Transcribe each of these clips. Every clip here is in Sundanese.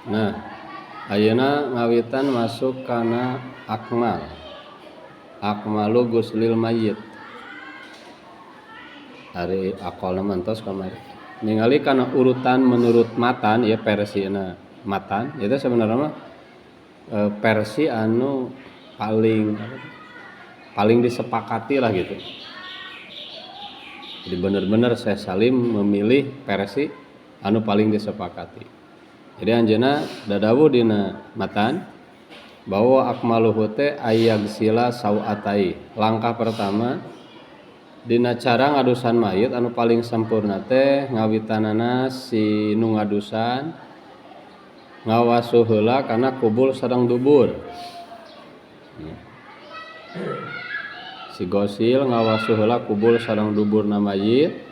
Nah, ayeuna ngawitan masuk kana akmal. Akmalu guslil mayyit. Ari aqalna mah entos kamari. Ningali kana urutan menurut matan ya versina matan itu sebenarnya mah versi anu paling paling disepakati lah gitu. Jadi bener-bener Syekh Salim memilih versi anu paling disepakati. Jadi anjeunna dadawuh dina matan bahwa akmaluhu teh ayagsila sawatai. Langkah pertama dina cara ngadusan mayit anu paling sempurna teh ngawitanana si nu ngadusan ngawasuh heula kana kubul sareng dubur. Si gosil ngawasuh heula kubul sareng duburna mayit.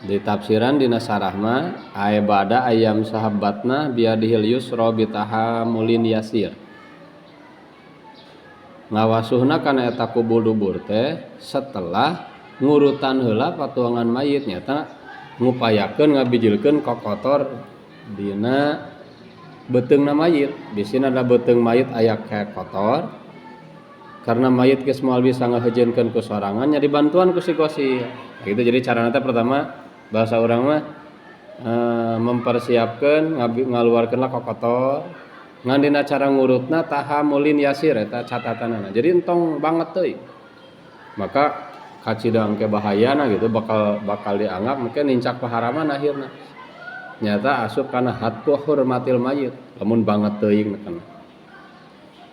Ditafsiran dina sarah mah ae bada ayam sahabatna biadihil yusra bitahamulin yasir. Ngawasuhna kana eta kubul dubur teh setelah ngurutan heula patuangan mayit nyata ngupayakeun ngabijilkeun kokotor dina beuteungna mayit. Bisina da beuteung mayit aya kayak kotor. Karena mayit geus moal bisa ngaheujeunkeun ku sorangan nya dibantuan ku si gosil. Gitu jadi carana teh pertama bahasa urang mah mempersiapkeun ngaluarkeun lah kokotor. Ngan dina cara ngurutna tahamulin yasir eta catatanana. Jadi entong banget teuing. Maka kacida engke bahayana gitu bakal dianggap mungkin nincak paharaman akhirna. Nyata asup kana hatku hurmatil mayit lamun banget teuing kana.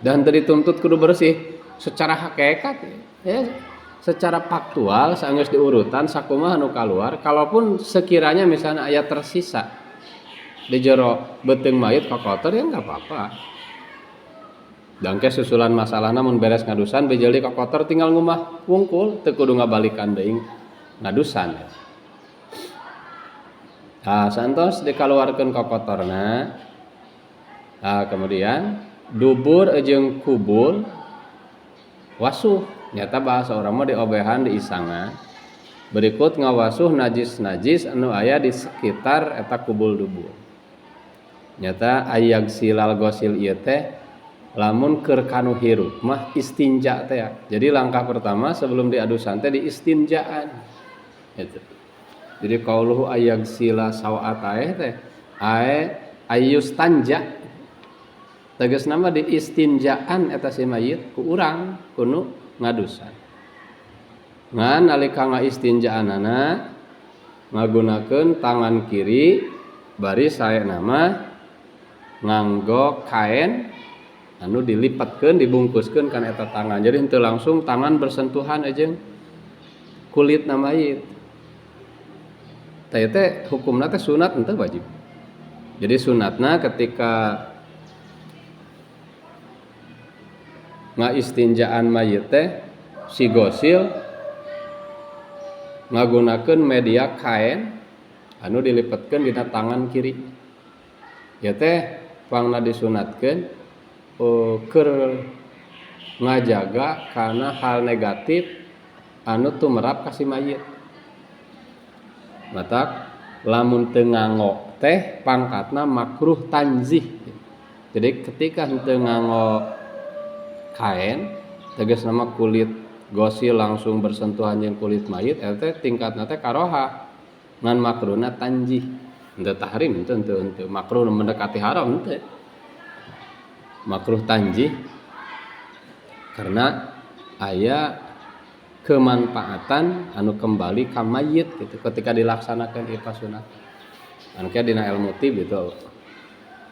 Dan teu dituntut kudu bersih secara hakikat ya, secara faktual saenggeus diurutan sakumaha nu kaluar kalaupun sekiranya misalnya aya tersisa di jero beuteung mayit kokotor ya enggak apa-apa. Dangke susulan masalahna mun beres ngadusan bijil di kokotor tinggal ngumah wungkul teu kudu ngabalikan deui ngadusan. Nah, santos dikaluarkeun kokotorna. Nah, kemudian dubur jeung kubul wasuh nyata bahasa urang mah diobehan diisangan. Berikut ngawasuh najis-najis anu aya di sekitar eta kubul dubur. Nyata ayag silal gosil ieu teh lamun keur kanu hirup mah istinja teh ya. Jadi langkah pertama sebelum diadusan teh diistinjaan. Gitu. Jadi qauluhu ayag sila sawatae teh ae ayustanja. Tegasna mah diistinjaan eta si mayit ku urang kuno ngadusan. Ngan nalika ngaistinjaanana ngagunakeun tangan kiri bari saena mah nganggo kain anu dilipatkeun dibungkuskeun kana eta tangan. Jadi henteu langsung tangan bersentuhan jeung kulitna mayit. Teh teh hukumna teh sunat henteu wajib. Jadi sunatna ketika ngaistinjaan mayit teh si gosil ngagunakeun media kain anu dilipatkeun dina tangan kiri. Ya teh pangna disunatkeun keur ngajaga kana hal negatif anu tumerap ka si mayit. Matak lamun teu nganggo teh pangkatna makruh tanzih. Jadi ketika henteu nganggo kain tegasna mah kulit gosil langsung bersentuhan jeung kulit mayit eta teh tingkatna teh karoha ngan makruhna tanzih. Henteu tahrim henteu henteu henteu makruh mendekati haram henteu. Makruh tanzih karena aya kemanfaatan anu kembali ka mayit gitu ketika dilaksanakan ieu pasunat. Anu dina ilmu tib gitu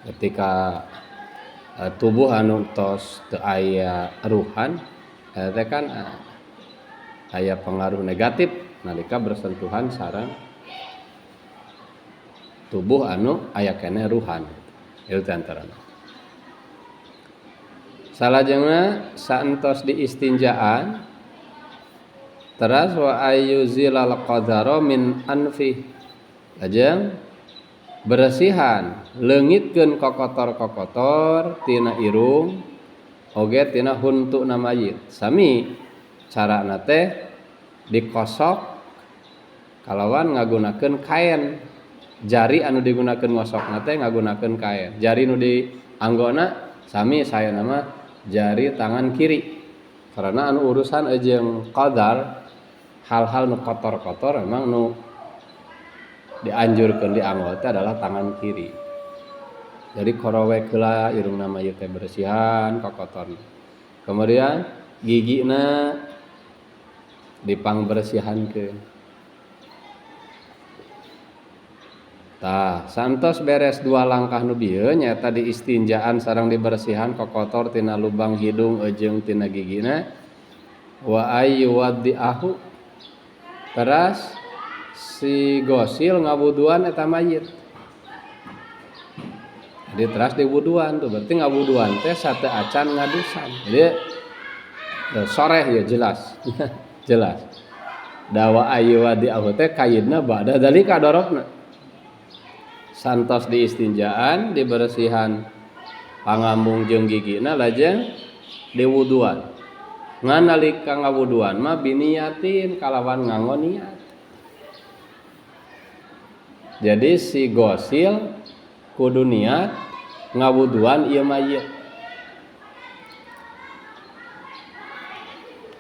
ketika tubuh anu tos teu aya ruhan eta teh kan aya pengaruh negatif nalika bersentuhan sareng tubuh anu aya keneh ruhan. Itu antarana. Salajengna saentos diistinjaan teras wa ayyuzilal qadara min anfi. Lajeng bersihan leungitkeun kokotor-kokotor tina irung oge tina huntuna mayit. Sami carana teh dikosok kalawan ngagunakeun kain. Jari anu digunakeun ngosokna teh ngagunakeun kain. Jari nu dianggona sami saya nama jari tangan kiri. Karena anu urusan jeung qadar hal-hal nu kotor-kotor memang nu dianjurkeun dianggo teh adalah tangan kiri. Jadi korowek heula irungna mayit teh bersihan kokotorna. Kemudian gigina dipangbersihankeun. Tah, santos beres dua langkah nu bieu nyaeta diistinjaan sareng dibersihan kokotor tina lubang hidung jeung tina gigina wa ayyuwaddiahu teras si gosil ngawuduan eta mayit. Jadi teras diwuduan tuh berarti ngawuduan teh sate acan ngadusan. Jadi soreh ya jelas. Jelas. Dawa ayyuwaddiahu teh kayidna ba'da dalika dorobna. Santos diistinjaan, dibersihan pangambung jeung gigina lajeng diwuduan. Ngan nalika ngawuduan mah biniyatin kalawan nganggo niat. Jadi si gosil kudu niat ngawuduan ieu mayit.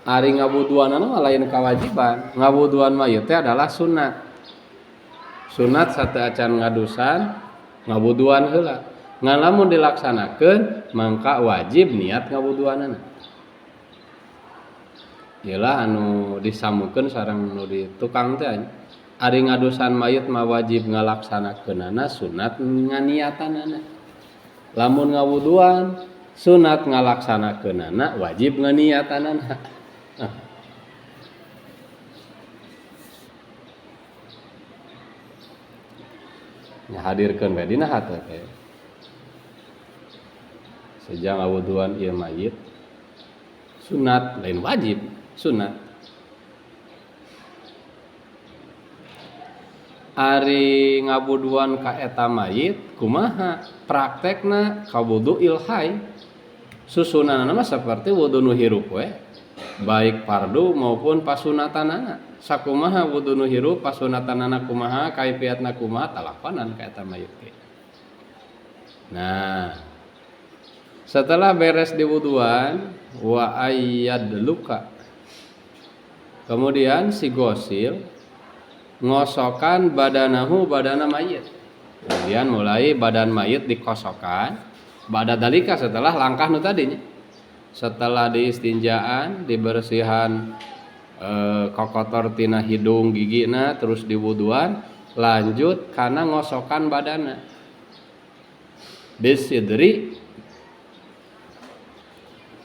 Ari ngawuduanana mah lain kewajiban. Ngawuduan mayit teh adalah sunat. Sunat sateuacan ngadusan ngawuduan heula. Ngan lamun dilaksanakeun mangka wajib niat ngawuduanana. Iyalah anu disamukeun sareng nu di tukang teh. Ari ngadusan mayit mah wajib ngalaksanakeunana sunat nganiatanana. Lamun ngawuduan sunat ngalaksanakeunana wajib nganiatanana. Hadirkeun we dina hate teh. Sejak ngawuduan ieu mayit sunat lain wajib, sunat. Ari ngawuduan ka eta mayit kumaha praktekna kawudu ilhai. Susunanana mah seperti wudu nu hirup we, baik fardu maupun pasunatanana. Sakumaha wudu nu hirup pasunatanana kumaha kaifiatna kumaha talakonan ka eta mayit ge. Nah, setelah beres diwuduan wa ayyadluka. Kemudian si gosil ngosokan badanahu badana mayit. Kemudian mulai badan mayit dikosokan ba'da dalika setelah langkah nu tadinya. Setelah diistinjaan, dibersihan kokotor tina hidung gigina terus diwuduan lanjut kana ngosokan badana. Bisidri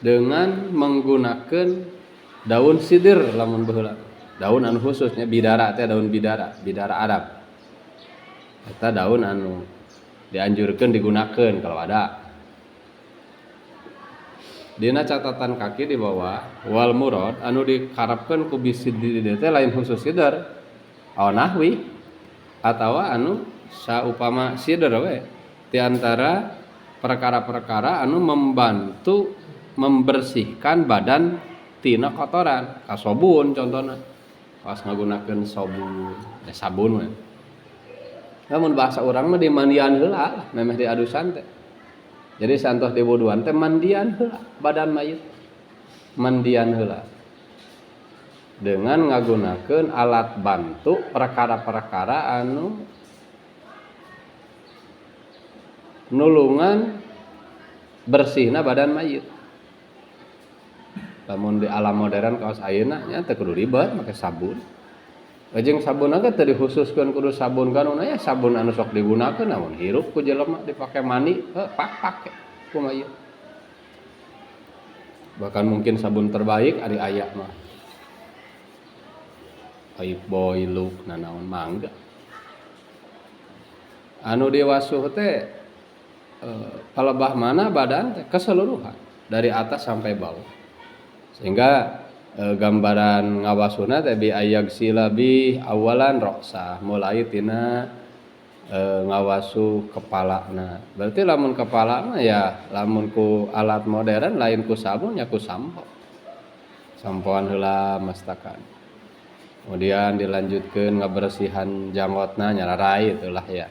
dengan menggunakan daun sidir lamun baheula. Daun anu khususnya bidara teh daun bidara, bidara Arab. Eta daun anu dianjurkeun digunakeun kalau ada. Dina catatan kaki di bawah wal murad anu dikarepkeun ku bisidri teh lain khusus sidir. Aw nahwi atawa anu saupama sidir we di antara perkara-perkara anu membantu membersihkan badan tina kotoran, kasobun contohna. Pas ngagunakeun sabun, sabun we. Namun bahasa urang mah dimandian heula lah, memeh diadusan teh. Jadi santos diwuduan teh mandian heula badan mayit. Mandian heula. Dengan ngagunakeun alat bantu perkara-perkara anu nulungan bersihna badan mayit. Lamun di alam modern kaos ayeuna nya teu kudu ribet make sabun. Jeung sabun ge teu dikhususkeun kudu sabun kanuna ya sabun anu sok digunakeun namun hirup ku jelema dipake mandi pak-pak kumaha ieu. Bahkan mungkin sabun terbaik ari aya mah. Lifebuoy, Lux nanaon mangga. Anu diwasuh teh palebah mana badan teh keseluruhan dari atas sampai bawah. Sehingga gambaran ngawasuhna teh bi ayagsila bi awalan roksa mulai tina ngawasuh kepalana. Berarti lamun kepala mah ya lamun ku alat modern lain ku sabun ya ku sampo. Sampoan heula mastakan. Kemudian dilanjutkan ngabersihan janggotna nyararai itulah ya.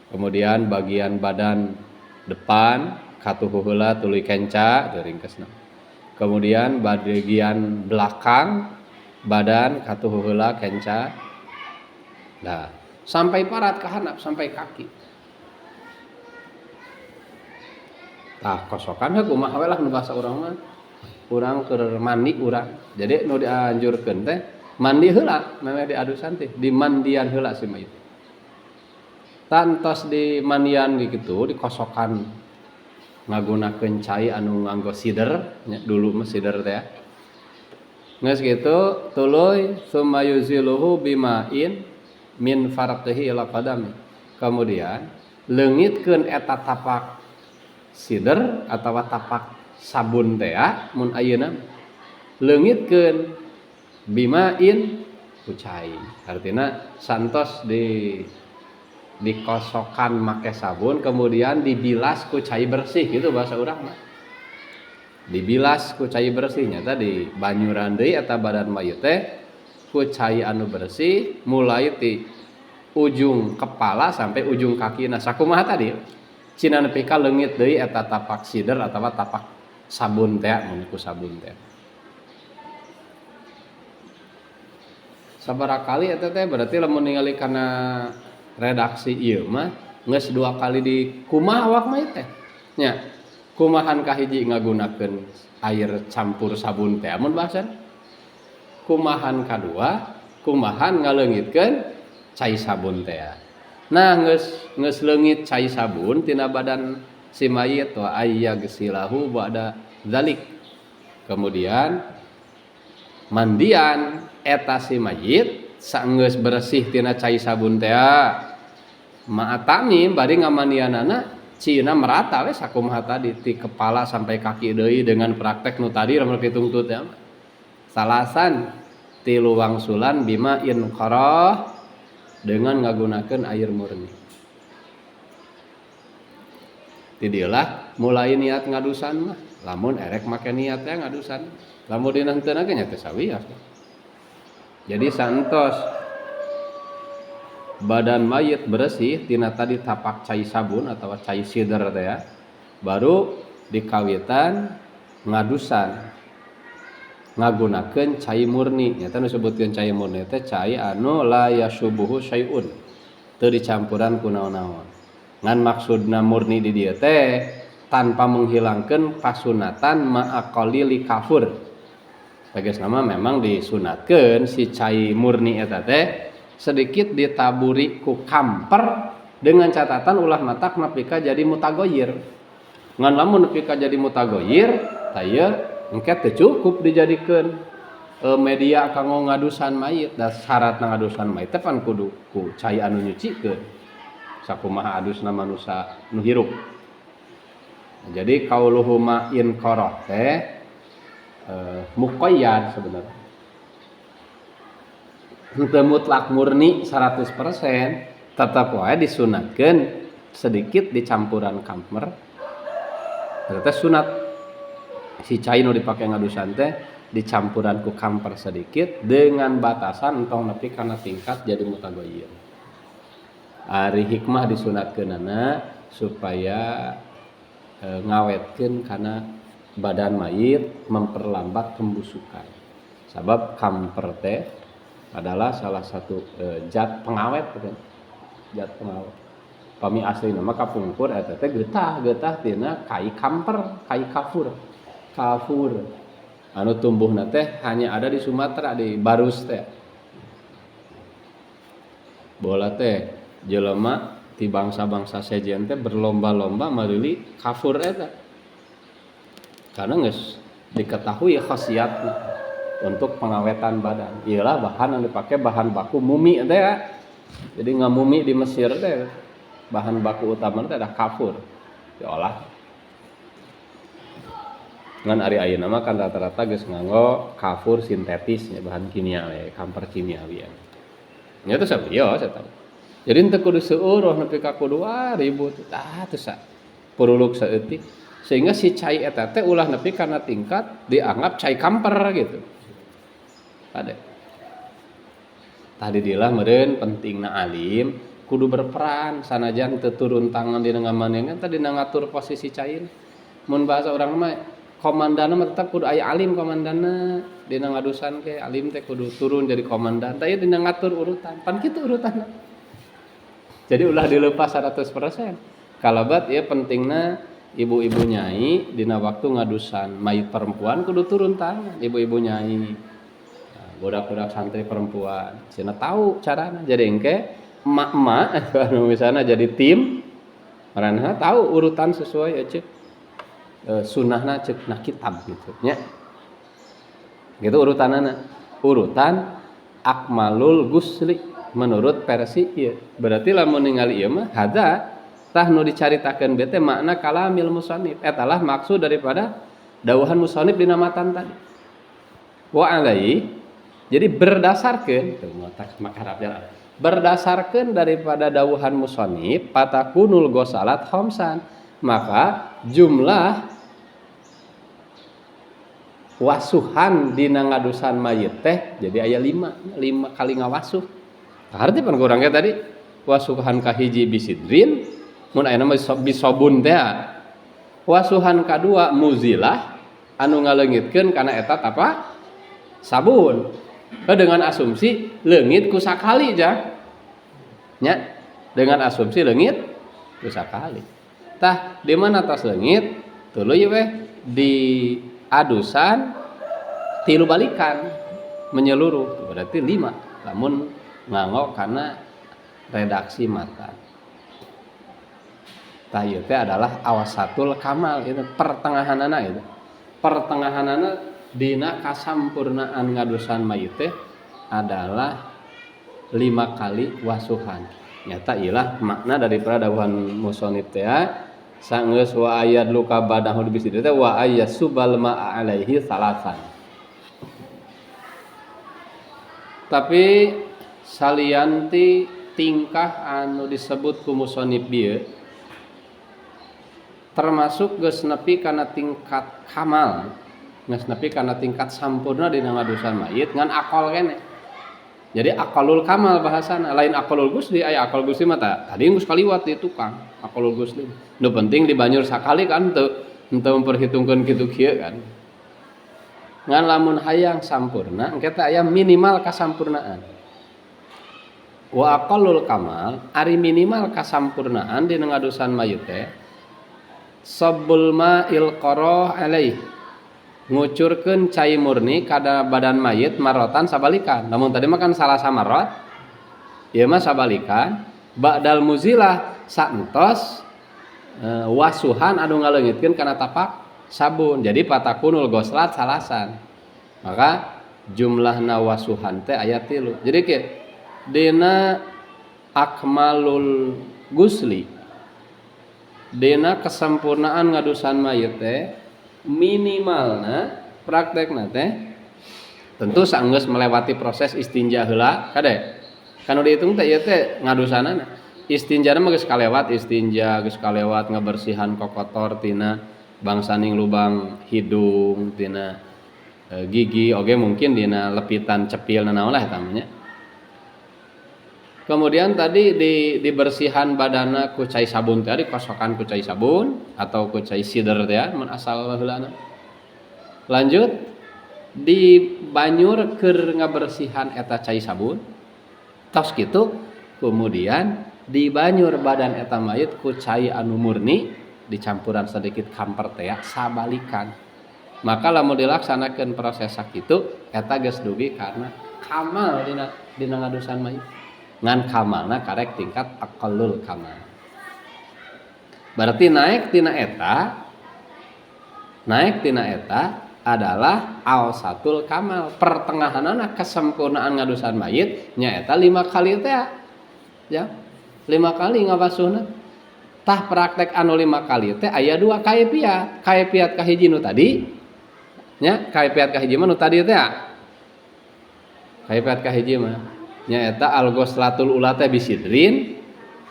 Kemudian bagian badan depan katuhu heula tuluy kenca teu ringkesna. Kemudian bagian belakang badan katuhu heula kenca. Nah, sampai parat ka handap sampai kaki. Tah kosokan heuh kumaha we lah nu bahasa urang mah. Urang keur mandi urang. Jadi nu dianjurkeun teh mandi heula memeh diadusan teh, dimandian heula si mayit. Tantos dimandian gitu dikosokan ngagunakeun cai anu nganggo sider nya, dulu mah sider teh ya. Geus kitu tuluy summa yuziluhu bima'in min farqihi ila qadami. Kemudian leungitkeun eta tapak sider atawa tapak sabun teh ya, mun ayeuna leungitkeun bima'in ku cai. Artina santos dikosokan make sabun kemudian dibilas ku cai bersih gitu bahasa urang mah. Dibilas ku cai bersih nyata di banyuran deui eta badan mayit teh ku cai anu bersih mulai ti ujung kepala sampai ujung kaki. Nah sakumaha tadi cina nepi ka leungit deui eta tapak sider atawa tapak sabun teh mun ku sabun teh. Sabaraha kali eta teh berarti lamun ningali kana redaksi ieu mah geus 2 kali di kumaha awak mah teh nya. Kumahan kahiji ngagunakeun air campur sabun teh mun bahasa. Kumahan kadua kumahan ngaleungitkeun cai sabun teh. Nah geus leungit cai sabun tina badan si mayit wa ayyagsilahu ba'da dzalik. Kemudian mandian eta si mayit saenggeus bersih tina cai sabun teh. Ma'atami bari ngamandianana cina merata we sakumaha tadi ti kepala sampai kaki deui dengan praktek nu tadi lamun ditungtut ya. Salasan tilu wangsulan bima in qarah dengan ngagunakeun air murni. Ti dieulah mulai niat ngadusan mah lamun erek make niat teh ngadusan. Lamun dina henteu ge nya teu sawios. Jadi santos badan mayit bersih tina tadi tapak cai sabun atau cai sider teh ya, baru dikawitan ngadusan ngagunakeun cai murni. Nyata nu disebutkeun cai murni teh cai anu la yasubuhu syai'un, teu dicampuran ku naon-naon. Ngan maksudna murni di dieu teh tanpa menghilangkeun kasunatan ma'aqalili kafur. Tegasna mah memang disunatkeun si cai murni eta teh sedikit ditaburi ku kamper dengan catatan ulah matak nepi ka jadi mutagoyir. Ngan lamun nepi ka jadi mutagoyir, tah ieu engke teu cukup dijadikeun media kanggo ngadusan mayit. Da syaratna ngadusan mayit teh pan kudu ku cai anu nyucikeun. Sakumaha adusna manusa nu hirup. Jadi kauluhu ma'in qarah teh muqayyad sebenarnya. Henteu mutlak murni 100% tetap wae disunatkeun sedikit dicampuran kamper. Eta teh sunat si cai nu dipake ngadusan teh dicampuran ku kamper sedikit dengan batasan entong nepi kana tingkat jadi mutagoyir. Ari hikmah disunatkeunana supaya ngawetkeun kana badan mayit, memperlambat pembusukan. Sabab kamper teh adalah salah satu zat pengawet gitu. Zat pengawet. Pami asli nama kapungkur eta teh getah tina kai kamper, kai kafur. Kafur. Anu tumbuhna teh hanya ada di Sumatera, di Barus teh. Bola teh jelema ti bangsa-bangsa sejen teh berlomba-lomba meuli kafur eta. Karena geus diketahui khasiatna untuk pengawetan badan. Iyalah bahan yang dipakai bahan baku mumi teh ya. Jadi ngamumi di Mesir teh bahan baku utama teh ada kafur diolah. Ngan ari ayeuna mah kan rata-rata geus nganggo kafur sintetis ya, bahan kimia we, kamper kimiawi ya. Nya teh sabios eta. Jadi henteu kudu seueuh nepi ka kudu ribut tah teu sa puruluk saeutik sehingga si cai eta teh ulah nepi kana tingkat dianggap cai kamper gitu. Ada. Tah didilah meureun pentingna alim kudu berperan sanajan teu turun tangan dina ngamandean tadi ngatur posisi cair. Mun bahasa urang mah komandanna mah tetep kudu aya alim komandanna dina ngadusan ke alim teh kudu turun jadi komandan. Tah ieu dina ngatur urutan. Pan kitu urutanna. Jadi ulah dilepas 100%. Kalabat ieu pentingna ibu-ibu nyai dina waktu ngadusan mayit perempuan kudu turun tangan ibu-ibu nyai. Nah, budak-budak santri perempuan cenah tahu carana. Jadi engke emak-emak anu misalnya jadi tim maranehna tahu urutan sesuai ya cek sunahna cek na kitab gitu nya. Gitu urutanana. Urutan akmalul gusli menurut versi ieu. Berarti lamun ningali ieu mah hadza tah nu dicaritakeun bete makna kalamil musannif. Eta lah maksud daripada dawuhan musannif dina matan tadi. Wa alaihi, jadi berdasarkeun teu motak makarab jalan. Berdasarkeun daripada dawuhan musannif patakunul ghosalat khamsan, maka jumlah wasuhan dina ngadusan mayit teh jadi aya 5, 5 kali ngawasuh. Harti pan kurang ge tadi wasuhan kahiji bisidrin mun aya mah bisobun teh. Wasuhan kadua muzilah anu ngaleungitkeun kana eta tapa sabun. Dengan asumsi leungit ku sakali ja. Nya, dengan asumsi leungit ku sakali. Tah di mana tas leungit tuluy weh di adusan 3 balikan menyeluruh berarti 5 lamun nganggo kana redaksi matan. Tah ieu teh adalah awasatul kamal itu pertengahanana itu. Pertengahanana dina kasampurnaan ngadusan mayit teh adalah 5 kali wasuhan. Nyata ilah makna daripada dawuhan musonib teh sanggeus wa ayad luka badahu bisi teh wa ayasubal ma'a alaihi salasan. Tapi salianti tingkah anu disebut ku musonib bieu termasuk geus nepi kana tingkat kamal, geus nepi kana tingkat sampurna dina ngadusan mayit ngan akol keneh. Jadi akalul kamal bahasana, lain akalul gusli, aya akal gusli mah tadi geus kaliwat di tukang akalul gusli. Nu penting dibanyur sakali kan teu memperhitungkeun kitu kieu kan. Ngan lamun hayang sampurna engke teh aya minimal kasampurnaan. Wa aqallul kamal ari minimal kasampurnaan dina ngadusan mayit teh sabbul ma'il qarah alaih, ngucurkeun cai murni kada badan mayit marotan sabalikan. Namun tadi mah kan salah samarot, ieu mah sabalikan. Ba'dal muzilah saentos wasuhan anu ngaleungitkeun kana tapak sabun. Jadi patakunul goslat salasan. Maka jumlahna wasuhan teh aya 3. Jadi kieu dina akmalul gusli, dina kesempurnaan ngadusan mayit teh minimalna praktekna teh tentu saenggeus melewati proses istinja heula kade. Kan udah dihitung teh ieu teh ngadusanana. Istinjana mah geus kalewat istinja, geus kalewat ngabersihan kokotor tina bangsaning lubang hidung, tina gigi oge mungkin dina lepitan cepil naon lah eta mah nya. Kemudian tadi dibersihan badana ku cai sabun tadi, kosokan ku cai sabun atau ku cai sider teh ya, mun asal baheulana. Lanjut dibanyur keur ngabersihan eta cai sabun. Tos kitu kemudian dibanyur badan eta mayit ku cai anu murni dicampuran sedikit kamper teh ya, sabalikan. Maka lamun dilaksanakeun proses sakitu eta geus dugi karena kamal dina ngadusan mayit. Ngan kamalna karek tingkat aqallul kamal. Berarti naik tina eta adalah awsatul kamal, pertengahanana kesempurnaan ngadusan mayit nyaeta 5 kali teh ya. 5 kali ngabasuhna. Tah praktek anu 5 kali teh aya 2 kaifiat. Kaifiat kahiji nu tadi nya, kaifiat kahiji mah nu tadi teh. Kaifiat kahiji mah nyaeta al-ghuslatul ula teh bisidrin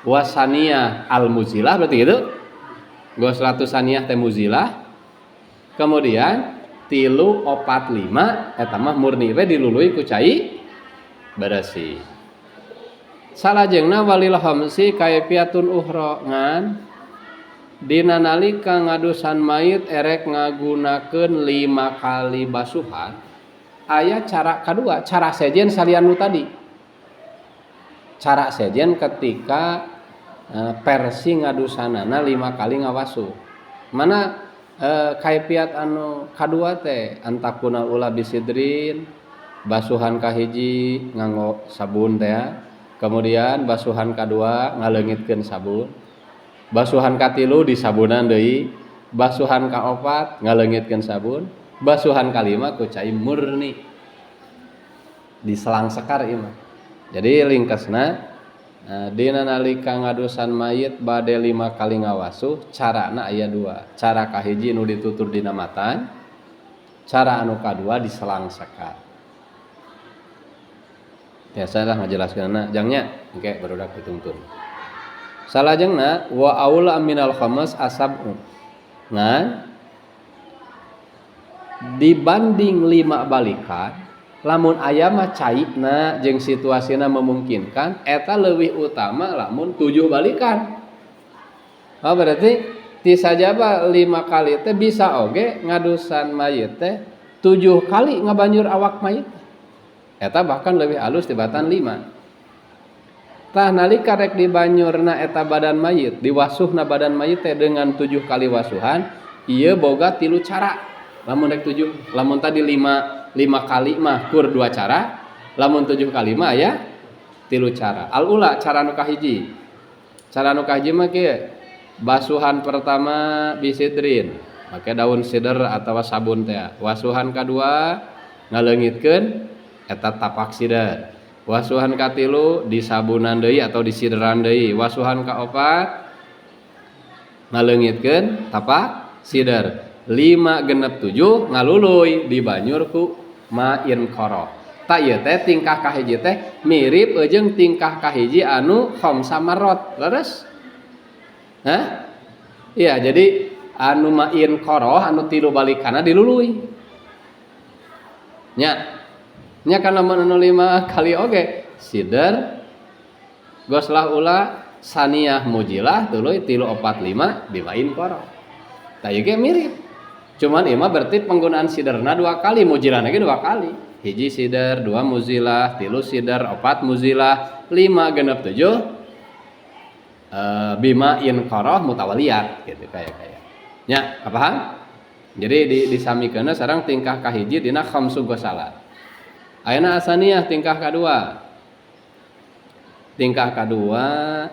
wasaniyah al-muzilah, berarti gitu. Ghuslatus saniyah teh muzilah. Kemudian 3 4 5 eta mah murni we dilului ku cai bersih. Salajengna walil khamsi kaifiatun ukhra, ngan dina nalika ngadusan mayit erek ngagunakeun 5 kali basuhan, aya cara kadua, cara sejen salian nu tadi. Cara sejen ketika versi ngadusanana 5 kali ngawasuh. Mana kaifiat anu kadua teh antakuna ula bisidrin, basuhan kahiji nganggo sabun teh, kemudian basuhan kadua ngaleungitkeun sabun, basuhan katilu disabunan deui, basuhan kaopat ngaleungitkeun sabun, basuhan kalima ku cai murni diselang sekar ieu mah. Jadi ringkesna dina nalika ngadusan mayit bade 5 kali ngawasuh, carana aya 2. Cara kahiji nu ditutur dina matan, cara anu kadua diselang sekar. Biasa lah ngajelaskeunna jangnya engke barudak dituntun. Salajengna wa aula minal khams asab'u. Ngan dibanding 5 balikan, lamun aya mah caina jeung situasina memungkinkan, eta leuwih utama lamun 7 balikan. Oh, berarti ti sajaba 5 kali teh bisa oge ngadusan mayit teh 7 kali ngabanjur awak mayit. Eta bahkan lebih halus tibatan 5. Tah nalika rek dibanyurna eta badan mayit, diwasuhna badan mayit teh dengan 7 kali wasuhan, ieu boga 3 cara. Lamun rek 7, lamun tadi 5 kali mah kur 2 cara, lamun 7 kali mah aya 3 cara. Al ula cara nu kahiji. Cara nu kahiji mah kieu. Basuhan pertama bisidrin, make daun sider atawa sabun teh. Wasuhan kadua ngaleungitkeun eta tapak sider. Wasuhan katilu disabunan deui atau disideran deui. Wasuhan kaopat ngaleungitkeun tapak sider. 5 genep 7 ngaluluy dibanyur ku ma'in qara. Ta ieu teh tingkah kahiji teh mirip jeung tingkah kahiji anu khamsa marrat. Leres? Hah? Iya, jadi anu ma'in qara anu 3 balikana diluluy. Nya. Nya kan lamun anu 5 kali oge sider goslah ula saniyah mujilah tuluy 3 4 5 bimain qara. Ta ieu ge mirip. Cuman ieu mah berarti penggunaan siderna 2 kali, mujilahna ge 2 kali. Hiji sider, 2 muzilah, 3 sider, 4 muzilah, 5 genep 7 bima in qarah mutawaliyat gitu kayak. Nya, paham? Jadi disamikeunna sareng tingkah kahiji dina khamsu ghosalat. Ayeuna asaniyah tingkah kadua. Tingkah kadua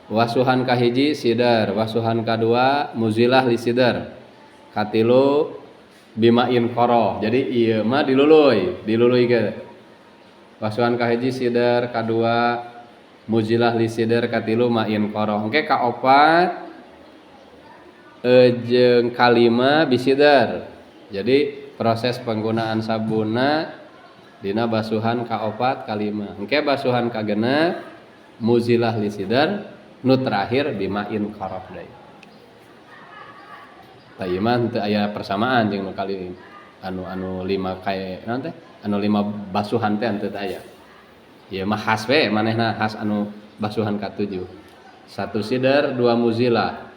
wasuhan kahiji sider, wasuhan kadua muzilah li sider. Katilu bimain qara. Jadi ieu mah diluluy, diluluy ge. Wasuhan kahiji sider, kadua muzilah li sider, katilu main qara. Engke kaopat jeung kalima bisider. Jadi proses penggunaan sabuna dina basuhan kaopat kalima. Engke basuhan kagenep muzilah li sider, nu terakhir bimain qara deui. Tah ieu mah teu aya persamaan jeung nu kali anu 5 kae naon teh? Anu 5 basuhan teh teu aya. Ieu mah khas we manehna khas anu basuhan ka-7. 1 sider, 2 muzilah.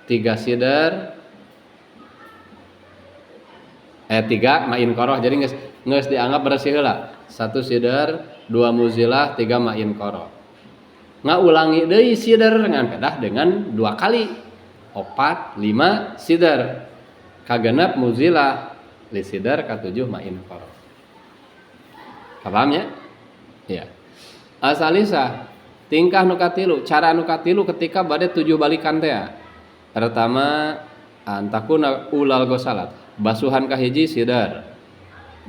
3 sider, 3 ma'in qoroh. Jadi geus dianggap bersih heula. 1 sider, 2 muzilah, 3 ma'in qoroh. Ngaulangi deui sider ngan pedah dengan 2 kali. 4, 5 sider. Kagenep muzilah li sider, ka-7 ma'in qoroh. Paham ya? Iya. Asalisa tingkah nu katilu, cara nu katilu ketika bade 7 balikan teh. Pertama antakuna ulal gosalat, basuhan kahiji sider,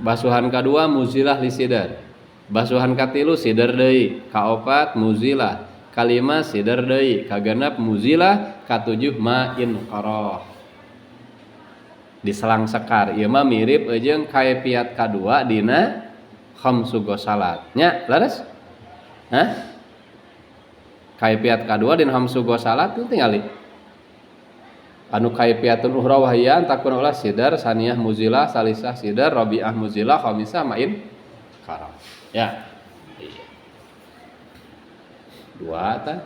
basuhan kadua muzilah li sider, basuhan katilu sider deui, kaopat muzilah, kalima sider deui, kagenep muzilah, katujuh ma'in qoroh. Diselang sekar ieu mah mirip jeung kaifiat kadua dina khamsu gosalat. Nya leres? Hah? Kaifiat kadua dina khamsu gosalat itu tingali. Anu kaifiatun ukhra wahya takun ulah sidar saniyah muzilah salisah sidar rabi'ah muzilah khamisah ma'in karam. Ya. Iya. Dua tah.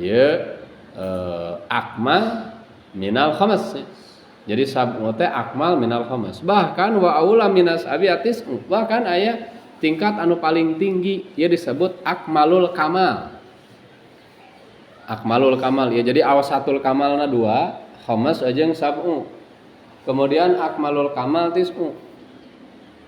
Ieu akmal minal khamas. Jadi sab'u teh akmal minal khamas. Bahkan wa aula minas abiatis, bahkan aya tingkat anu paling tinggi ieu disebut akmalul kamal. Akmalul kamal ya, jadi awasatul kamalna dua, khamas jeung sab'u. Kemudian akmalul kamal tis'u.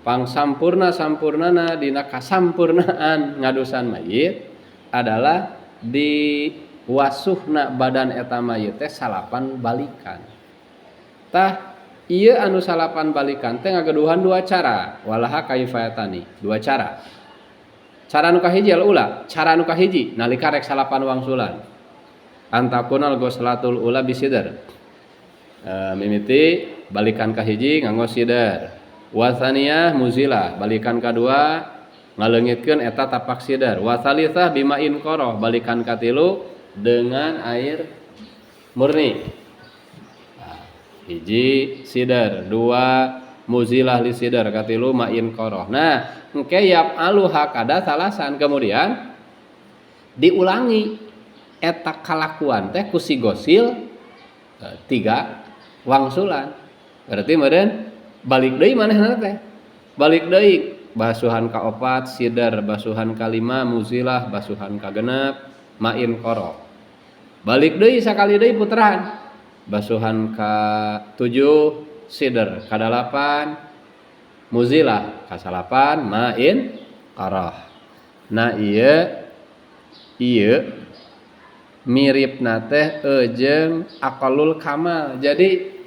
Pang sampurna sampurnana dina kasampurnaan ngadusan mayit adalah di wasuhna badan eta mayit teh salapan balikan. Tah ieu anu salapan balikan teh ngageduhan dua cara, walaha kaifayatani, dua cara. Cara nu kahiji al-ula, cara nu kahiji nalika rek salapan wangsulan. Antakunal ghoslatul ula bisider. Mimiti balikan kahiji nganggo sider. Wasaniyah muzilah, balikan kadua ngaleungitkeun eta tapak sider. Wasalisah bimain qoroh, balikan katilu dengan air murni. Nah, hiji sider, dua muzilah li sider, katilu ma'in qoroh. Nah, engke yaf'alu hakada salasan, kemudian diulangi eta kalakuan teh ku si gosil tiga wangsulan. Berarti meureun balik deui manehna teh. Balik deui basuhan ka opat sider, basuhan ka lima muzilah, basuhan ka genep ma'in qoroh. Balik deui sakali deui puteran. Basuhan ka 7 sider, ka 8 muzilah, ka 9 ma'in qoroh. Nah ieu miripna teh jeung aqallul kamal. Jadi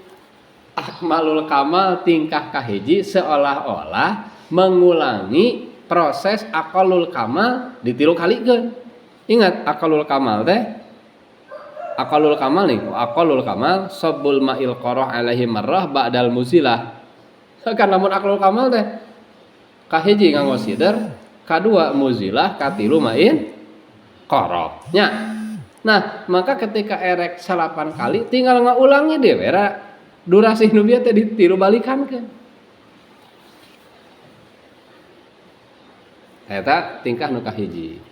akmalul kamal tingkah kahiji seolah-olah mengulangi proses aqallul kamal ditilu kalikeun. Ingat aqallul kamal teh, aqallul kamal nih, aqallul kamal sabbul ma'il qarah alaihi marrah ba'dal muzilah. Kan lamun aqallul kamal teh kahiji nganggo sider, kadua muzilah, katilu ma'in qarah. Nya. Nah, maka ketika erek 8 kali tinggal ngaulangi deh era durasi nu bieu teh ditilu balikankeun. Eta tingkah nu kahiji.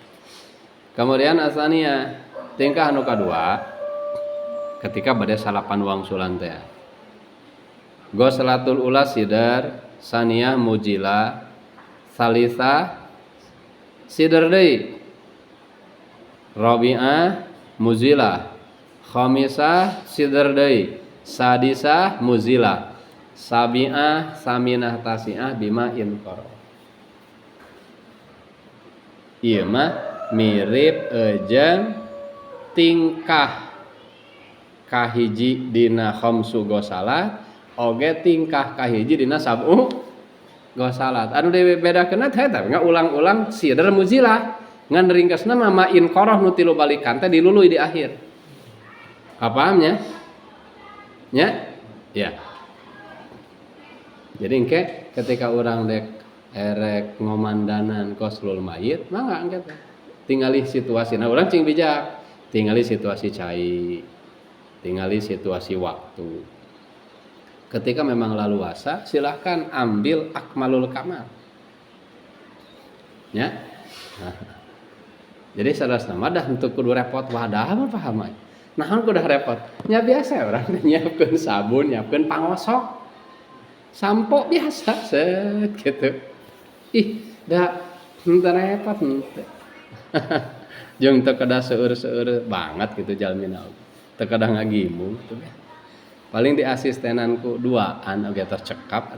Kemudian asania tingkah nu kadua ketika bade salapan wangsulan teh. Ghoslatul ula sidar, saniyah mujila, salisa sidar deui. Rabi'ah muzilah, khamisah sidar deui, sadisah muzilah, sabi'ah saminah tasi'ah bima inqara. Ieu mah mirip jeung tingkah kahiji dina khamsu ghosalat oge tingkah kahiji dina sab'u ghosalat. Anu dibedakeun teh eta ngaulang-ulang sidar muzilah. Ngan ringkasna mah ma'in qoroh nu tilu balikan teh diluluy di akhir. Kapahamnya? Nya? Ya. Jadi engke ketika urang dek erek ngomandanan ghoslul mayit mangga engke teh. Tingali situasi. Nah urang cing bijak, tingali situasi cai, tingali situasi waktu. Ketika memang laluasa silahkan ambil akmalul kamal. Ya. Nah. Jadi salah nama dah untuk kudu repot wadah mah paham aja. Naon kudu repot? Nya biasa orang nyiapkeun sabun, nyiapkeun pangosok. Sampo biasa set gitu. Ih, da henteu repot henteu. Jeung teu kedah seueur-seueur banget gitu jalmina. Teu kedah ngagimung gitu. Paling di asistenanku duaan oge tos cekap.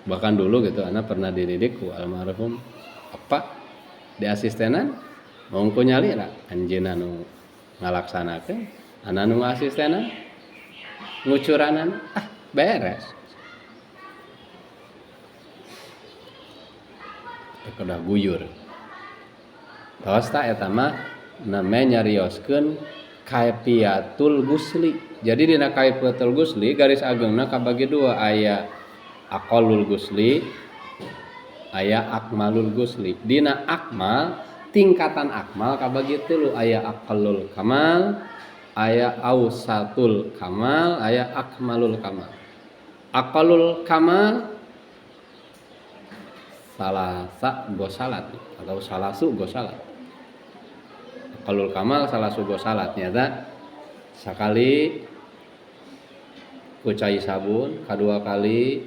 Bahkan dulu gitu ana pernah dididik ku almarhum apa di asistenan mongko nyali lah anjeunna nu ngalaksanakeun ana nu ngasistenan ngucuranan ah beres. Kedah guyur. Tos ta eta mah name nyarioskeun kaifiatul gusli. Jadi dina kaifiatul gusli garis agengna kabagi dua, aya aqallul gusli, aya akmalul gusli. Dina akmal tingkatan akmal kabagi tilu, aya aqallul kamal, aya ausatul kamal, aya akmalul kamal. Aqallul kamal Salasa gosalat atau salasu gosalat. Aqallul kamal salasu gosalat nyata sakali ku cai sabun, kadua kali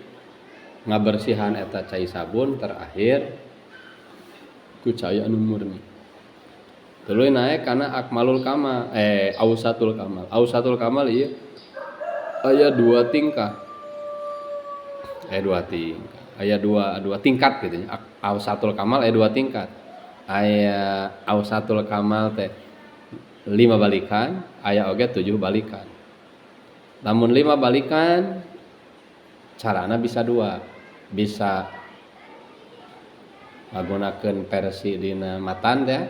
ngabersihan eta cai sabun, terakhir ku cai anu murni. Tuluy naik kana akmalul kamal, ausatul kamal. Ausatul kamal ieu aya dua tingkah. Dua tingkah. Aya dua tingkat gitu nya. Ausatul kamal aya dua tingkat. Aya ausatul kamal teh 5 balikan, aya oge 7 balikan. Lamun 5 balikan carana bisa dua, bisa ngagunakeun versi dina matan teh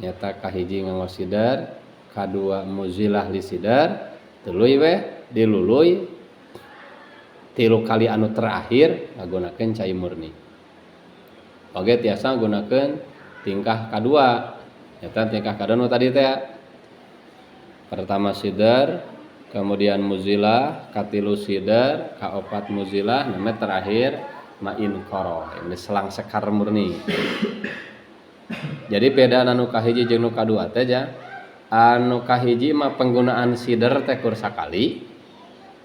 nyata kahiji nganggo sidar, kadua muzilah li sidar, tuluy weh diluluy 3 kali anu terakhir ngagunakeun cai murni. Oge tiasa ngagunakeun tingkah kadua, nyata tingkah kadua nu tadi teh pertama sidar, kemudian muzilah, katilu sidar, kaopat muzilah, namanya terakhir ma'in qara, ini selang sekar murni. Jadi beda anu kahiji jeung nu kadua teh ja. Anu kahiji mah penggunaan sider teh kur sakali.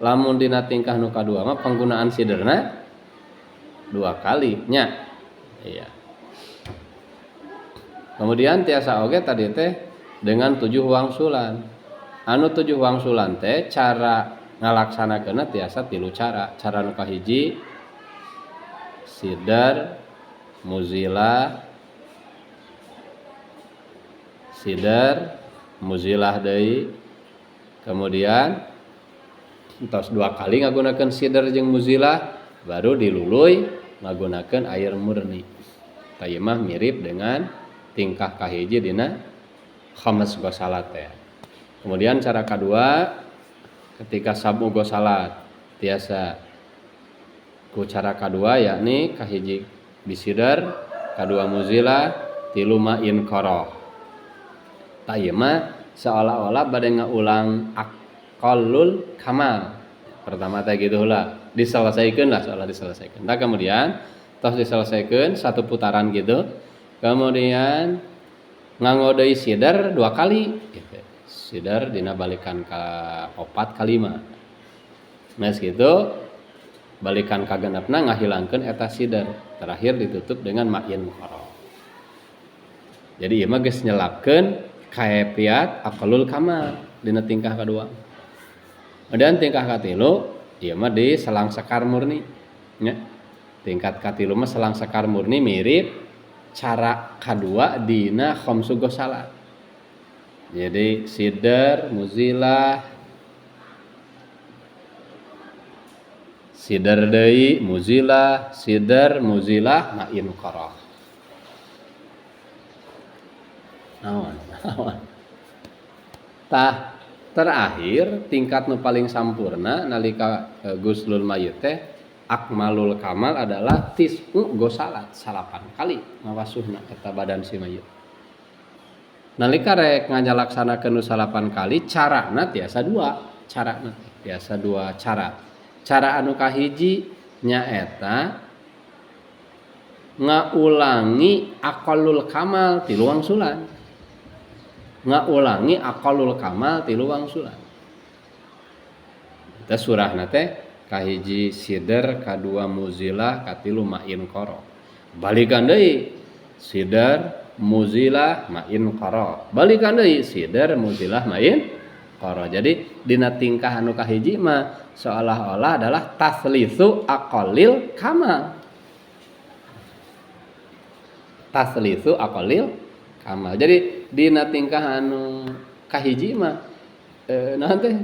Lamun dina tingkah nu kadua mah penggunaan siderna 2 kali nya. Iya. Kemudian tiasa oge tadi teh dengan 7 wangsulan. Anu 7 wangsulan teh cara ngalaksanakeunna tiasa 3 cara. Cara nu kahiji sider, muzilah, sider, muzilah deui. Kemudian entos 2 kali ngagunakeun sider jeung muzilah, baru diluluy ngagunakeun air murni. Tah ieu mah mirip dengan tingkah kahiji dina khamas ghosalat teh. Kemudian cara kedua ketika sabu ghosalat tiasa ku cara kedua yakni kahiji bisider, kadua muzilah, tilu ma'in qara. Tah ieu mah seolah-olah bade ngaulang aqallul kamal. Pertama teh gitu heula, diselesaikeun lah, seolah diselesaikeun. Nah kemudian tos diselesaikeun satu putaran gitu. Kemudian nganggo deui sider 2 kali gitu. Sider dina balikan ka 4 ka 5. Nah gitu balikan ka genepna ngahilangkeun eta sider. Terakhir ditutup dengan ma'in qara. Jadi ieu mah geus nyelapkeun kaefiat aqallul kamal dina tingkah kadua. Kemudian tingkah katilu ieu mah di selang sekar murni nya. Tingkat katilu mah selang sekar murni mirip cara kadua dina khamsu ghosalat. Jadi sider, muzilah, sider deui, muzilah, sider, muzilah, ma'in qara. Naon? Tah terakhir tingkat nu paling sampurna nalika guslul mayit teh akmalul kamal adalah tis'u ghosalat, 9 kali ngawasuhna eta badan si mayit. Nalika rek ngajalaksanakeun nu 9 kali carana tiasa dua, carana tiasa dua cara. Cara anu kahiji nyaeta ngaulangi aqallul kamal 3 wangsulan. Ngaulangi aqallul kamal 3 wangsulan. Eta surahna teh kahiji sider, kadua muzilah, katilu ma'in qara. Balikan deui sider, muzilah, ma'in qara. Balikan deui sider, muzilah, ma'in qara. Jadi dina tingkah anu kahiji mah seolah-olah adalah taslitsu aqallil kamal. Taslitsu aqallil kamal. Jadi dina tingkah anu kahiji mah naon teh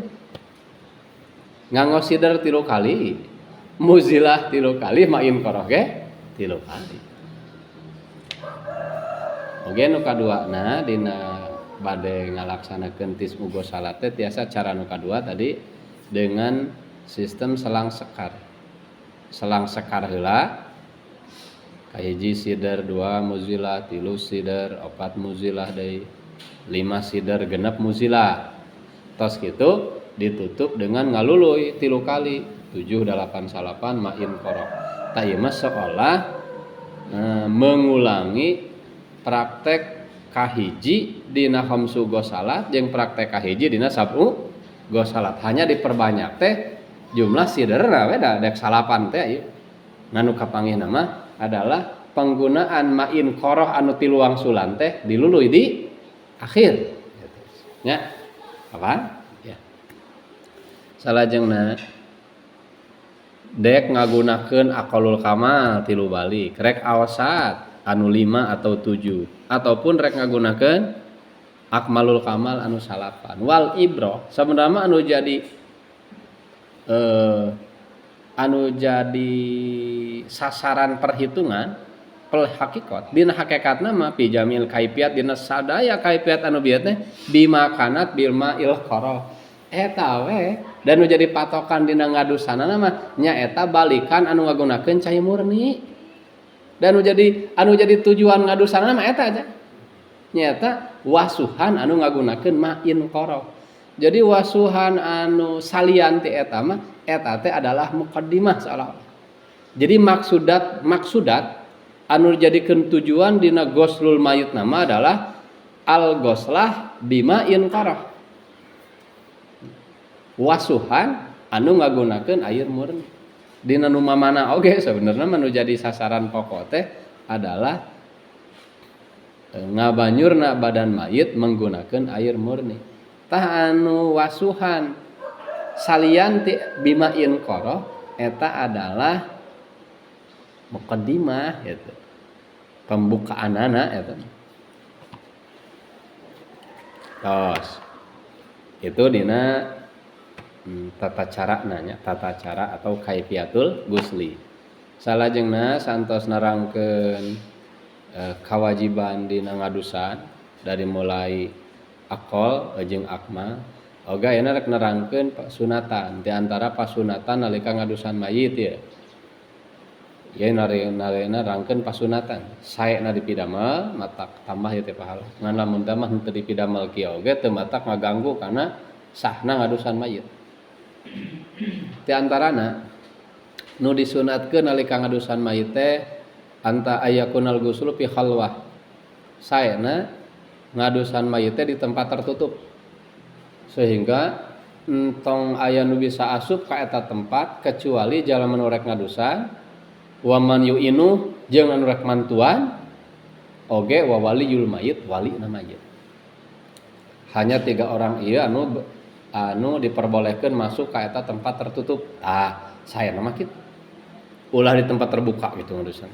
nganggo sider 3 kali, muzilah 3 kali, ma'in qara ge 3 kali. Oge nu kaduana dina bade ngalaksanakeun tis'u ghosalat teh tiasa cara nu kadua tadi dengan sistem selang sekar. Selang sekar heula kahiji sider, 2 muzilah, 3 sider, 4 muzilah deui, 5 sider, 6 muzilah. Tos kitu ditutup dengan ngaluluy 3 kali, 7 8 salapan ma'in qara. Tah ieu mah seolah Mengulangi praktek kahiji dina khamsu ghosalat jeung praktek kahiji dina sab'u ghosalat, hanya diperbanyak teh jumlah siderna we da dek salapan teh ieu. Nganu kapanggih nama adalah penggunaan ma'in qoroh anu tilu wangsulan teh diluluy di akhir nya. Apa ya, salajengna dek ngagunakeun aqallul kamal tilu balik, rek awsat anu 5 atau 7, ataupun rek ngagunakeun akmalul kamal anu salapan. Wal ibroh sebenarnya anu jadi sasaran perhitungan pel hakikat dina hakikatna mah fi jamil kaifiat, dina sadaya kaifiat anu bieu teh bimakanat bil ma'il qara eta we. Dan nu jadi patokan dina ngadusanana mah nyaeta balikan anu ngagunakeun cai murni. Dan anu jadi tujuan ngadusanana mah eta aja, nyaeta wasuhan anu ngagunakeun ma'in qara. Jadi wasuhan anu salian ti eta mah eta teh adalah muqaddimah seolah-olah. Jadi maksudat maksudat anu dijadikeun tujuan dina ghoslul mayit nama adalah al ghoslah bima'in qarah, wasuhan anu ngagunakeun air murni. Dina nu mamana oge sebenarnya nu jadi sasaran pokok teh adalah ngabanyurna badan mayit menggunakan air murni. Tah, anu wasuhan salian ti bima'in qoroh eta adalah muqaddimah gitu, pembukaanana eta. Tos itu dina tata cara nanya, tata cara atau kaifiatul gusli. Salajengna santos nerangkeun kewajiban dina ngadusan dari mulai aqol jeung akmal. Oge ayeuna rek nerangkeun pasunatan, di antara pasunatan nalika ngadusan mayit ya. Ya, nerangkeun pasunatan. Saena dipidamel matak tambah ieu teh pahala. Ngan lamun teh mah henteu dipidamel kieu oge teu matak ngaganggu kana sahna ngadusan mayit. Di antarana nu disunatkeun nalika ngadusan mayit teh anta ayakunal ghuslu fi khalwah. Saena ngadusan mayit teh di tempat tertutup, sehingga entong aya nu bisa asup ka eta tempat kecuali jalma nu rek ngadusan, wa man yu'inu jeung anu rek mantuan oge, wa waliyul mayit, wali na mayit. Hanya tiga orang ieu anu anu diperbolehkan masuk ka eta tempat tertutup. Ah, saya nama kitu, ulah di tempat terbuka gitu ngadusan.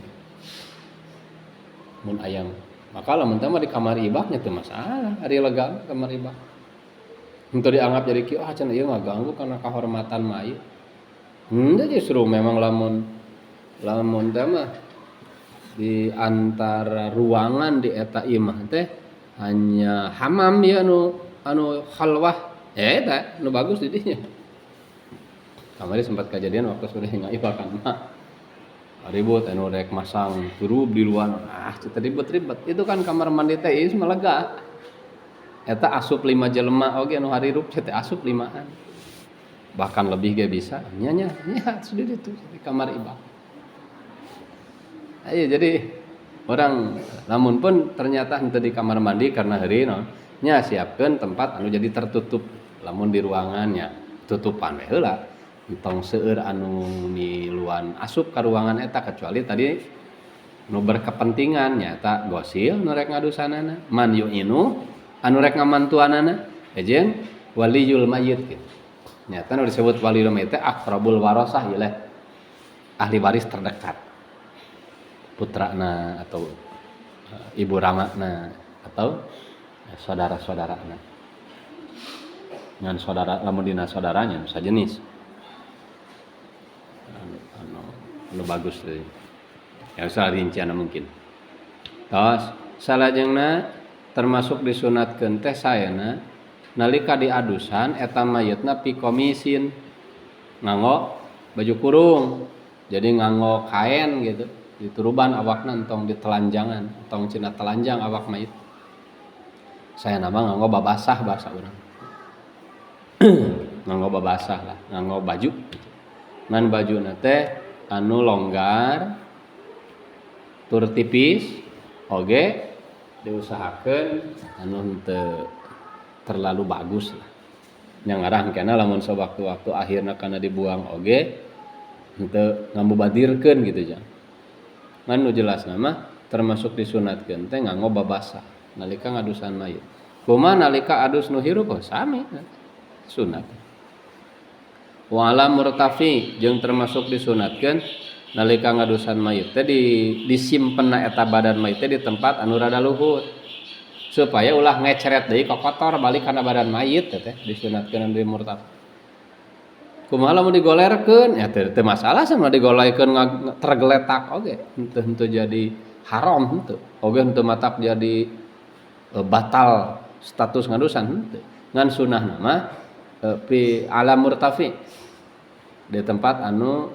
Mun ayam maka lamun teh mah di kamar ibaknya teu masalah, ari lega kamar ibak. Henteu dianggap jadi kieu, ah cenah ieu ngaganggu kana kahormatan mayit. Henteu, justru memang lamun lamun teh mah di antara ruangan di eta imah teh hanya hamam ya anu anu khalwah ya, eta nu bagus di dinya. Kamari sempat kejadian waktu sudah ngaibakan mah ribut, anu rek masang turub di luar, ah cerita ribet-ribet itu kan. Kamar mandi teh ieu mah lega, eta asup lima jelema oge anu harirup teh asup limaan, bahkan lebih ge bisa nya nya nya sudah itu di kamar ibak. Ayo, jadi orang lamun pun ternyata henteu di kamar mandi karena hari no nya, siapkan tempat anu jadi tertutup. Lamun di ruangannya tutupan we heula, entong seueur anu miluan asup ka ruangan eta kecuali tadi nu berkepentingan, nyaeta gosil nu rek ngadusanana, man yu'inu anu rek ngamantuanana, jeung waliyul mayit gitu. Nyata nu disebut waliyul mayit teh aqrabul warasah ieu, ahli waris terdekat, putrana atau ibu ramana atau saudara-saudarana. Ngan saudara lamun dina saudaranya sajenis anu, anu, anu bagus deui. Ya usah rincian mungkin. Tos salajengna termasuk disunatkeun teh saena nalika diadusan eta mayitna fi qomisin, nganggo baju kurung. Jadi nganggo kain gitu, dituruban awakna, entong ditelanjangan, entong cina telanjang awak mayit. Saya nama nganggo babasah, bahasa urang nganggo babasah lah, nganggo baju. Ngan baju teh anu longgar. Tur tipis oge diusahakeun anu henteu terlalu bagus lah. Nya ngarah engkena lamun sewaktu-waktu akhirna kana dibuang oge henteu ngamubadirkeun gitu jang. Ngan nu jelasna mah termasuk disunatkeun teh nganggo babasa nalika ngadusan mayit. Kumaha nalika adus nu hirup oh sami sunat. Wa ala murtafi jeung termasuk disunatkeun nalika ngadusan mayit teh disimpenna eta badan mayit teh di tempat anu rada luhur supaya ulah ngeceret deui kokotor balik kana badan mayit teh disunatkeun di murtafi. Kumaha lamun digolerkeun ya teu masalah sama digolerkeun tergeletak oge henteu jadi haram henteu oge henteu matak jadi batal status ngadusan henteu. Ngan sunahna mah pi ala murtafi di tempat anu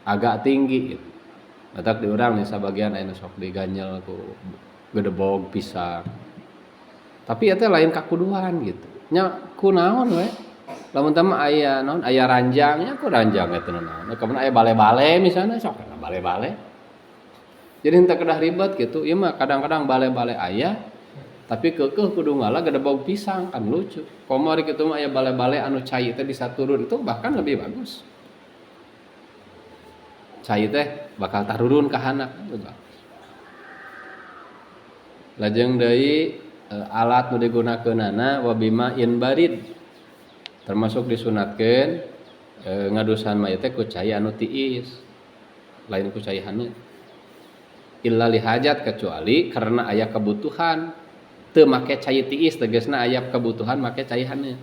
agak tinggi gitu. Matak di urang nih sabagian aya nu sok diganyel ku gedebog pisang. Tapi eta lain kakuduan gitu. Nya kunaon we? Lamun teh mah aya naon? Aya ranjang nya ku ranjang eta naon. Kemudian aya bale-bale misalnya sok kana bale-bale. Jadi henteu kedah ribet gitu. Ieu mah kadang-kadang bale-bale aya tapi keukeuh kudu ngala gedebog pisang kan lucu. Komo ari kitu mah aya bale-bale anu cai teh bisa turun itu bahkan lebih bagus. Cai teh bakal tarurun ka handap itu bagus. Lajeng deui alat nu digunakeunana wa bima in barid. Termasuk disunatkeun ngadusan mayit teh ku cai anu tiis. Lain ku cai haneut. Illa li hajat kecuali karena aya kebutuhan teu make cai tiis tegasna aya kebutuhan make cai haneut.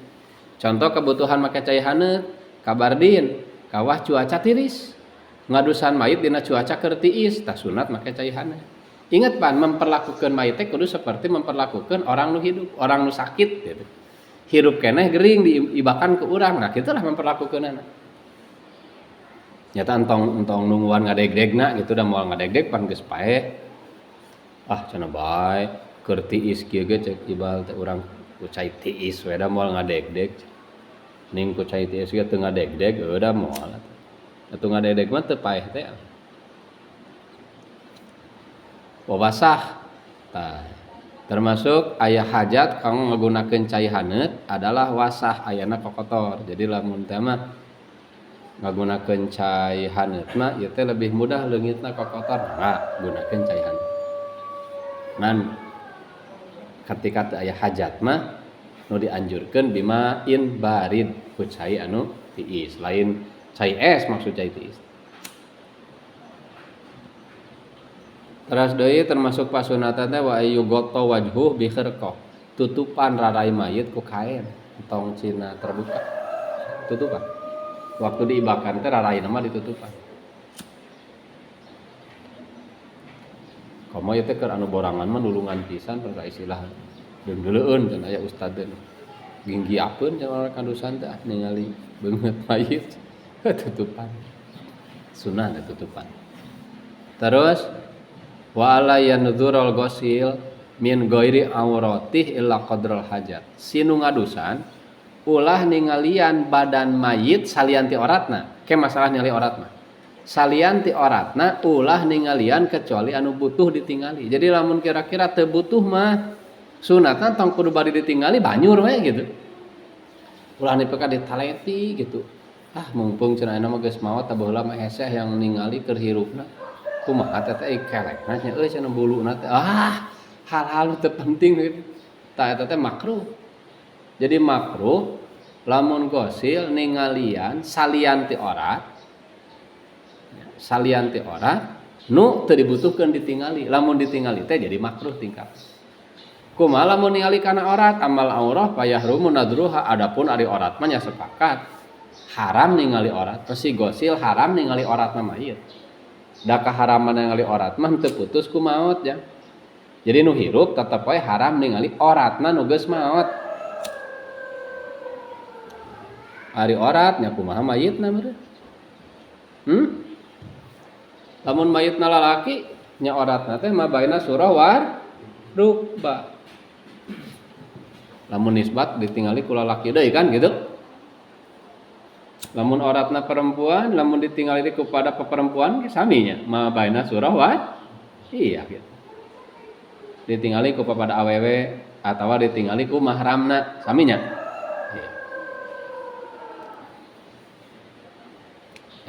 Contoh kebutuhan make cai haneut kabardin kawah cuaca tiris. Ngadusan mayit dina cuaca keur tiis tah sunat make cai haneut. Ingat pan memperlakukan mayit teh kudu seperti memperlakukan orang nu hidup, orang nu sakit gitu. Hirup keneh gering diibakan ke urang, nah kitulah memperlakukeunana. Nyata entong nungguan ngadegdegna gitu da moal ngadegdeg pan geus paeh. Ah cenah bae keur tiis kieu ge cek ibal teh urang ku cai tiis we da moal ngadegdeg. Ning ku cai tiis ge teu ngadegdeg eueuh da moal. Atuh ngadegdeg mah teu paeh teh. Wawasah. Tah termasuk aya hajat kanggo ngagunakeun cai haneut adalah wasah ayana kokotor. Jadi lamun teh mah ngagunakeun cai haneut mah ieu teh lebih mudah leungitna kokotor. Nah, gunakeun cai haneut. Ngan ketika teu aya hajat mah nu dianjurkeun bima in barid ku cai anu tiis, lain cai es maksud cai tiis. Teras deui termasuk pasunatan teh wa ayyughatta wajhuh bi khirqah. Tutupan rarai mayit ku kain, tong cina terbuka. Tutupan. Waktu diibakan teh raraina mah ditutupan. Komo ieu teh keur anu borangan mah nulungan pisan per istilah deungdeuleun cenah aya ustad teh. Ginggiakeun cenah kandusan teh ningali beungeut mayit tutupan. Sunah teh tutupan. Terus wa ala yanzurul ghasil min ghairi auratih illa qadral hajat. Sinu ngadusan ulah ningalian badan mayit salian ti oratna. Ke masalah ningali orat mah. Salian ti oratna ulah ningalian kecuali anu butuh ditingali. Jadi lamun kira-kira teu butuh mah sunatna tong kudu bari ditingali banyur we gitu. Ulah nepi ka ditaleti gitu. Ah mumpung cenah ayeuna mah geus maot tah baheula mah heseh yang ningali keur hirupna. Kumaha teh teh kelekna nya euy cenah buluna teh. Ah hal-hal teu penting gitu. Tah eta teh makruh. Jadi makruh lamun gosil ningalian salian ti orat. Salian ti orat nu teu dibutuhkeun ditingali. Lamun ditingali teh jadi makruh tingkah. Kumaha lamun ningali kana orat amal aurah payahrumu nadruha. Adapun ari orat mah nya sepakat haram ningali orat. Pasti gosil haram ningali oratna mayit. Da kaharaman ningali orat mah teu putus ku maot ya. Jadi nu hirup tetep we haram ningali oratna nu geus maot. Ari orat nya kumaha mayitna meureun? Lamun mayitna lalaki nya oratna teh ma baina surah war rukba. Lamun nisbat ditingali ku lalaki deui kan gitu. Lamun oratna perempuan, lamun ditingali kepada perempuan saminya ma baina surah war Iya gitu. Ditingali ku papada awewe atawa ditingali ku mahramna saminya. Iya.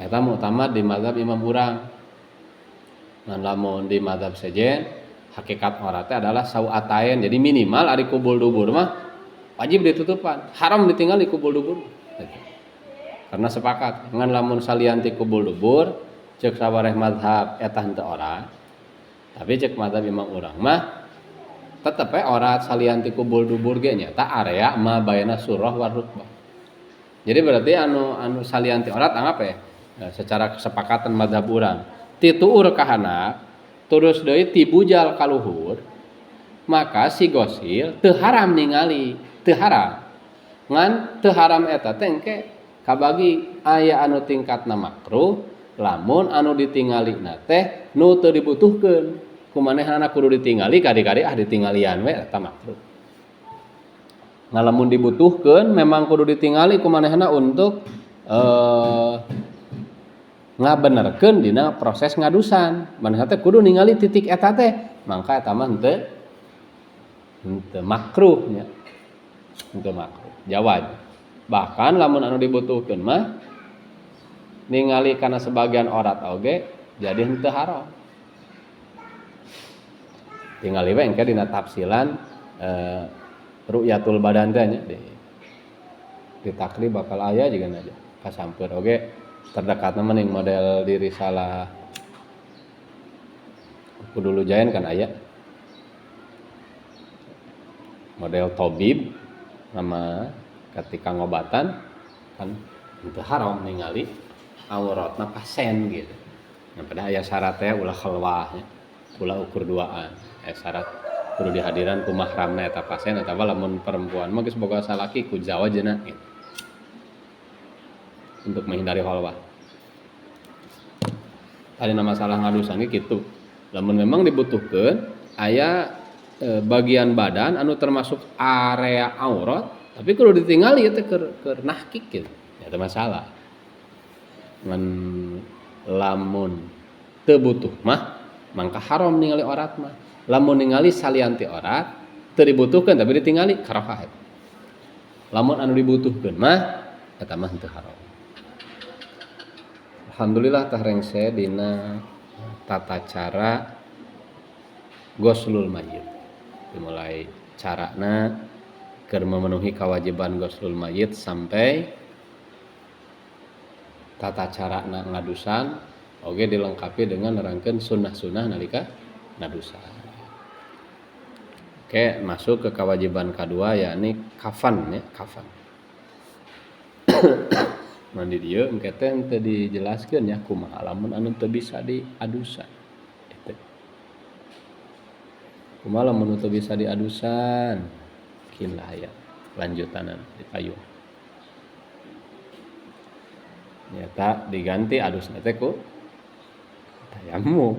Eta muktamad di mazhab imam urang. Ngan lamun di mazhab sejen hakikat aurat teh adalah sauatain. Jadi minimal ari kubul dubur mah wajib ditutupan, haram ditinggali kubul dubur. Gitu. Karena sepakat ngan lamun salian ti kubul dubur ceuk sawareh mazhab eta henteu aurat. Tapi ceuk mazhab imam urang mah tetep we aurat salian ti kubul dubur ge nyaeta area ma baina surah war rukbah. Jadi berarti anu salian ti aurat anggap ya secara kesepakatan mazhab urang ti tuur ka handap terus deui ti bujal ka luhur maka si gosil teu haram ningali, teu haram. Ngan teu haram eta teh engke kabagi aya anu tingkatna makruh lamun anu ditingalina teh nu teu dibutuhkeun kumanehna kudu ditingali kadi-kadi ah ditinggalian we eta makruh. Nah lamun dibutuhkeun memang kudu ditingali kumanehna untuk ngabenerkeun dina proses ngadusan. Manehna teh kudu ningali titik eta teh, mangka eta mah henteu makruh nya. Henteu makruh. Jawab. Bahkan lamun anu dibutuhkeun mah ningali kana sebagian aurat oge jadi henteu haram. Tingali we engke dina tafsilan ru'yatul badan teh nya di takrib bakal aya juga aja kasampeur oge terdekatna mah ning model di risalah kudu lujain kan aya model tabib nama ketika ngobatan kan itu haram ningali auratna pasien gitu. Nah, pada aya syaratnya ulah khalwah nya, ulah ukur duaan. Aya syarat kudu dihadiran ku mahramna eta pasien atawa lamun perempuan mah geus boga salaki ku zawajna gitu. Untuk menghindari khalwah. Ada masalah ngadusan ge kitu. Lamun memang dibutuhkeun aya bagian badan anu termasuk area aurat tapi kudu ditingali ieu teh keur nahkik gitu. Ya teu masalah. Ngan lamun teu butuh mah mangka haram ningali aurat mah. Lamun ningali salian ti aurat teu dibutuhkeun tapi ditingali karahah. Lamun anu dibutuhkeun mah eta mah teu haram. Alhamdulillah tah rengse dina tata cara ghuslul mayyit. Dimulai carana keur memenuhi kewajiban ghuslul mayyit sampai tata carana ngadusan oge dilengkapi dengan nerangkeun sunnah-sunnah nalika ngadusan. Oke, masuk ke kewajiban kedua yakni kafan ya, kafan. Mandi dieu engke teh henteu dijelaskeun ya kumaha lamun anu teu bisa diadusan. Eta. Kumaha lamun teu bisa diadusan? Kin lah aya lanjutanan di payung. Nyata diganti adusna teh ku tayamum.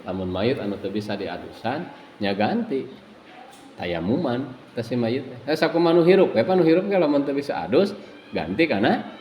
Lamun mayit anu teu bisa diadusan nya ganti tayamuman teh si mayit teh. Sakumaha nu hirup we, nu hirup ge lamun teu bisa adus ganti kana